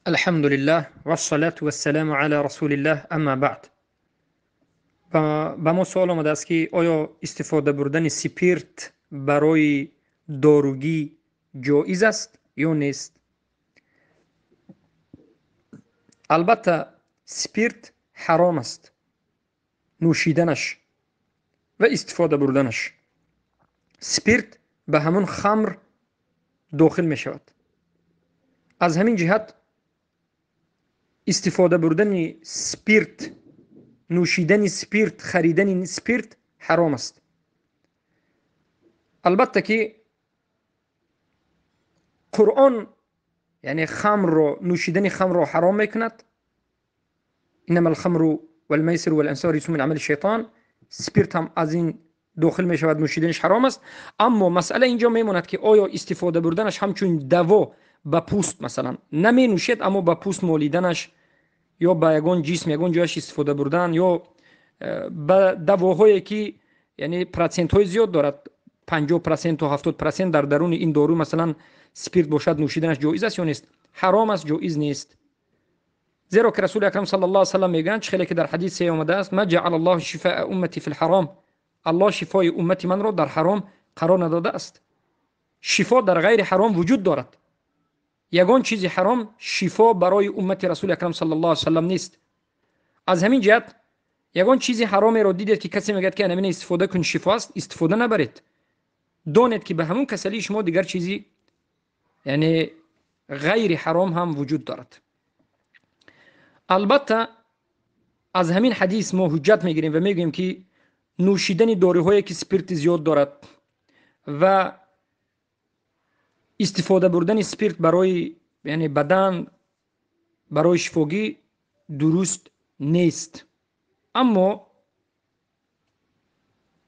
Алҳамдулиллаҳ вассалату вассаламу ала расулиллаҳ, амма баъд. Ба мо суол омадааст, ки оё истифода бурдани спирт барои доругӣ ҷоиз аст ё нест? Албатта, спирт ҳаром аст, нӯшиданаш ва истифода бурданаш. Спирт ба ҳамун хамр дохил мешавад. Аз ҳамин ҷиҳат истифода бурдани спирт, нӯшидани спирт, харидани спирт ҳаром аст. Албатта ки Қуръон, яъне хамрро, нӯшидани хамрро ҳаром мекунад. Иннама алхамру валмайсиру валансору риҷсун мин амали шайтон. Спирт ҳам аз ин дохил мешавад, нӯшиданаш ҳаром аст. Аммо масъала инҷо мемонад, ки оё истифода бурданаш ҳамчун даво ба пӯст, масалан наменӯшед, аммо ба пӯст молиданаш ё ба ягон ҷисм, ягон ҷояш истифода бурдан, ё ба давоҳое ки, яъне, процентҳои зиёд дорад, 50% то 70% дар даруни ин дору, масалан, спирт бошад, нӯшиданаш ҷоиз аст ё нест? Ҳаром аст, ҷоиз нест. Зеро ки Расули акрам саллаллоҳу алайҳи васаллам мегӯянд, чӣ хеле ки дар ҳадисе омадааст: ма ҷаъала аллоҳу шифоа уммати фил ҳаром. Аллоҳ шифои уммати манро дар ҳаром қарор надодааст. Шифо дар ғайри ҳаром вуҷуд дорад. Ягон чизи ҳаром шифо барои уммати Расули акрам саллаллоҳу алайҳи васаллам нест. Аз ҳамин ҷиҳат ягон чизи ҳаромеро дидед, ки касе мегӯяд, ки анамина истифода кун, шифо аст, истифода набаред. Донед, ки ба ҳамун касалии шумо дигар чизи, яъне, ғайри ҳаром ҳам вуҷуд дорад. Албатта, аз ҳамин ҳадис мо ҳуҷҷат мегирем ва мегӯем, ки нӯшидани доруҳое ки спирти зиёд дорад ва истифода бурдани спирт барои, яъне, бадан, барои шифогӣ дуруст нест. Аммо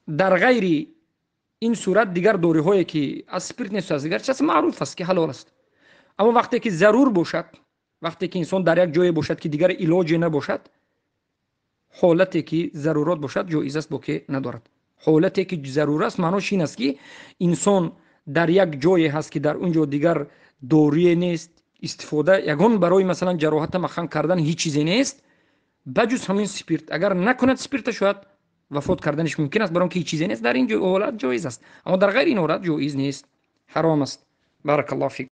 дар ғайри ин сурат дигар доруҳое ки аз спирт нест, аз дигар чиз, маъруф аст, ки ҳалол аст. Аммо вақте ки зарур бошад, вақте ки инсон дар як ҷое бошад, ки дигар илоҷе набошад, ҳолате ки зарурат бошад, ҷоиз аст, боке надорад. Ҳолате ки зарур аст, маънош ин аст, ки инсон дар як ҷое ҳаст, ки дар он ҷо дигар доруе нест, истифода ягон барои, масалан, ҷароҳата маҳкам кардан ҳеҷ чизе нест ба ҷуз ҳамин спирт. Агар накунад спирта, шояд вафот карданаш мумкин аст, барон ки ҳеҷ чизе нест. Дар ин ҳолат ҷоиз аст, аммо дар ғайри ин ҳолат ҷоиз нест, ҳаром аст. Баракаллоҳу фик.